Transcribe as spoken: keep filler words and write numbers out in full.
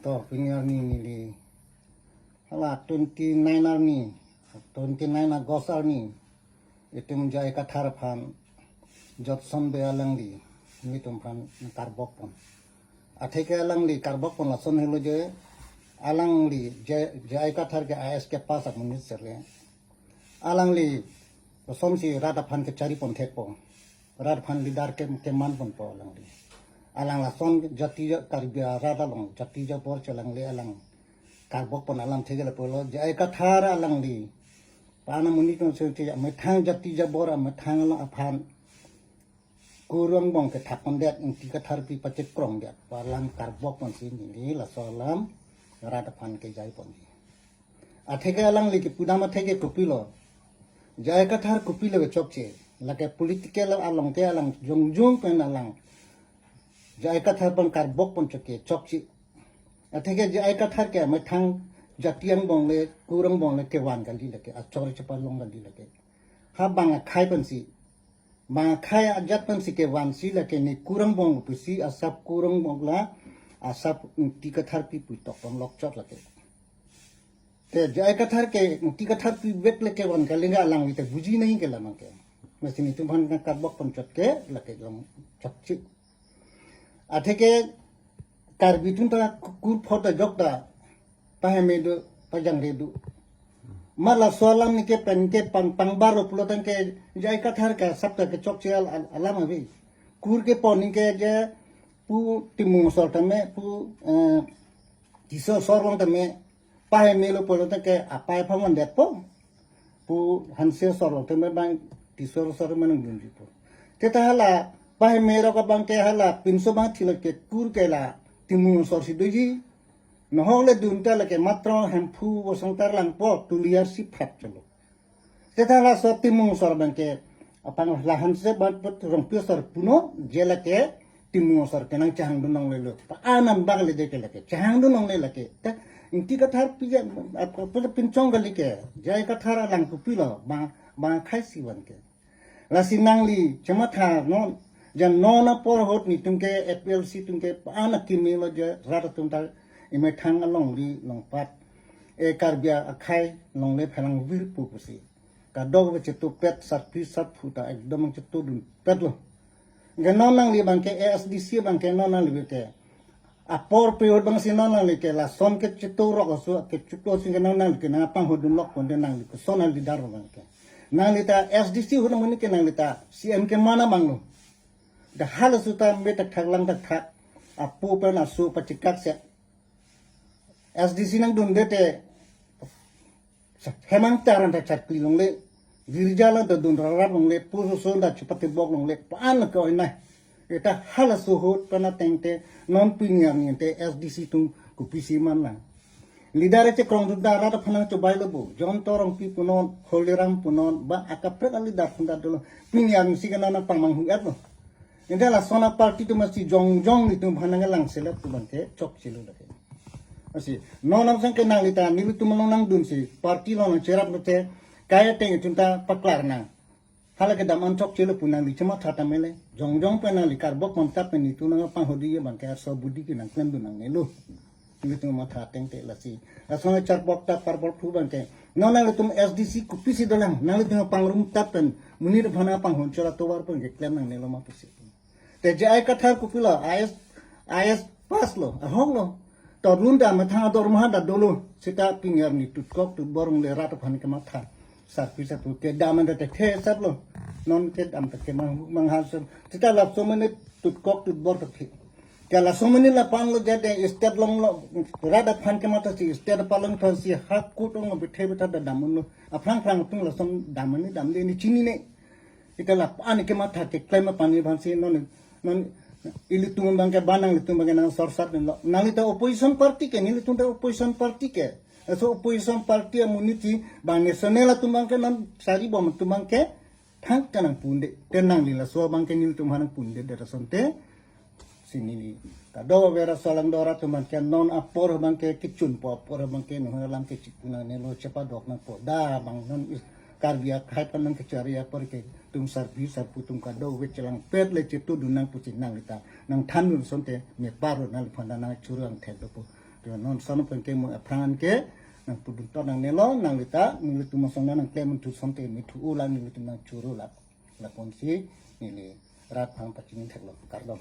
To, pini arni neli hala twenty nine arni, twenty nine August arni, itum J I Kathar aphan Jotson Bey alangli nelitum aphan karbok pon. Atheke alangli karbok pon lason helo je, alangli J-, J I Kathar ke I A S ke pass amonit sele. Alangli kosonsi rat aphan kechari pon thekpo. Rat aphan leader ke, keman ponpo alangli. Alang lason jati ja-, Karbi arat along jati jabor chelangli alang karbok pon alam thekela pulo J I Kathar alangli. Pana monit nong sengti amethang jati jabor amethang along aphan kur angbong kethak pondet, Ingti Katharpi pachekrongdet pu alam karbok ponsi neli laso alam rat aphan kejai ponji. Atheke alangli kepudam atheke kopilo, J I Kathar kopilo kechokche. Lake political along ke alang jongjong pen alang J I Kathar aphan karbok pon chokche, chokche. Atheke J I Kathar ke amethang jati angbong le kur angbong le kevan kali lake, achor chepalong kali lake. Ha bang akhai pensi, bang akhai ajat pensi kevansi lake ne kur angbong pusi asap kur angbong la asap Ingti Katharpi pu tok pon lokchot lake. Te J I Kathar ke Ingti Katharpi vek le kevan kali, alangli te buji nahi ke lamang ke. Mesti nelitum aphan karbok pon chot ke lake long chokche. Atheke Karbi atum ta kur phot ajok ta paheme do, pajangre do. Ma laso alam neke pen ke pang, pangbar lo pulo tangte J I Kathar ke asap ta kechokche al-, al-, alam ave. Kur kepon neke je pu Timung asor tame, pu, eh, Tisso asor along tame, pahemelo pulo tangte apai aphan mandetpo. Pu Hanse asor along tame bang Tisso asor tame nangdunjipo. Te ta hala paheme rok abang ke hala pinso bang thilot ke kur ke la Timung asor si doji. Nohok le dun ta lake matro Hemphu Bosong Tarlangpo, Tuliyar si phat cholo. Te ta laso Timung asor abang ke apang la Hanse bang put Rongpi asor puno, je lake Timung asor ke nangchehang dun longlelo. Pa anam bak le de ke lake chehang dun longle lake. Ta Ingti Katharpi ja, ap-, ap-, pinchong kali ke. J I Kathar alang kopilo, bang, bang akhai si van ke. Lasi nangli chematha non, ja non apor ahut nelitum ke A P H L C atum ke pa-an akimi lo je rat atum ta emethang alongri longpat. E Karbi akhai longle phelang virpo pusi. Kadokave chetupet, sarpi sarpo ta ekdom chetudunpet lo. Ke non nangli abang ke A S D C abang ke non nangli ke apor pe ahut bang si non nangli ke lason ke chetu rok aso ke chetu si ke non nangli ke nangpangho dun lok ponte nangli koson a leader abang ke. Nangli ta S D C ahut amonit ke nangli ta C M keman abang lo. Dak halaso ta me tak thak lang tak thak. Apo pen aso pachekak se. S D C nangdunde te hemang taran ta chakri longle, girja lang ta dun rarap longle, puso son ta chepatebok longle, pa-an ke oi nai. Eta halaso ahut pen ateng te non pini arni te S D C atum kopisi man lang. Leader chekrong atum ta rat aphan nangchobai lo bo. John Torongpi punon, Holiram punon, ba akaprek a leader atum ta dolo. Pini arni si ke nangpangmanghu et lo. Ente lason a party atum mesti jongjong nelitum aphan nanglang selek atum abang ke chokche lo lake. Lasi non abang ke nangli ta nelitum along nangdunsi party along nangcherap lote kai ateng atum ta paklar nang. Hala kedam an chokche lo pu nangli chematha tame le. Jongjong pen nangli karbok pon tap pen nelitum nangpangho diji abang ke arso budi ke nangklem dun nangne lo. Nelitum matha ateng te lasi. Lason a charbok ta parbok thu abang ke. Non nanglitum S D C kopisi dolang. Nanglitum pangrum tap pen monit aphan nangpanghon chot atovar pen keklem nangne lo ma pusi. Te J I Kathar kopilo, I A S, I A S pass lo, ahok lo. Torun ta methang adormaha ta dolo. Seta pini arni tutkok tutbor longle rat aphan kematha. Sarpi sarpo kedam anta te the sat lo. Non kedam ta kemang, manghal sat. Seta laso amonit tutkok tutbor ta the. Ke laso amonit la pan lo jate state along lo. Rat aphan kematha si state apalong aphan si hak kut ong bethe betha ta dam un lo. Aphrang phrang atum lason dam ni damde ni chinine. Ita la pa-an kematha keklem apani aphan si non, non ilitum abang ke ba nanglitum abang ke nangsorsat lo. Nangli ta opposition party ke, nelitum ta opposition party ke. Laso opposition party amonit si bang national atum abang ke non sari bom atum abang ke thang ke nangpunde. Te nangli laso abang ke nelitum aphan nangpunde det asonte. Si neli kadokave ra solang dora atum abang ke non apor abang ke kechunpo apor abang ke non alam ke chikuna ne lo chepadok nangpo. Da bang non is Karbi akhai pen nangkechari apor ke atum sarpi sarpo atum kadokave chelangpet le chetudun nang pusi nangli ta nangthandun asonte me paro nangliphan ta nangchurang thek dopo. Non son pen ke mo aphrang ke nangpudun to nangnelo, nanglita nelitum asong nangklem thu son te me thu ulang, nelitum nangchuru lak. Lapunsi neli rat aphan pachini theklo, kardom.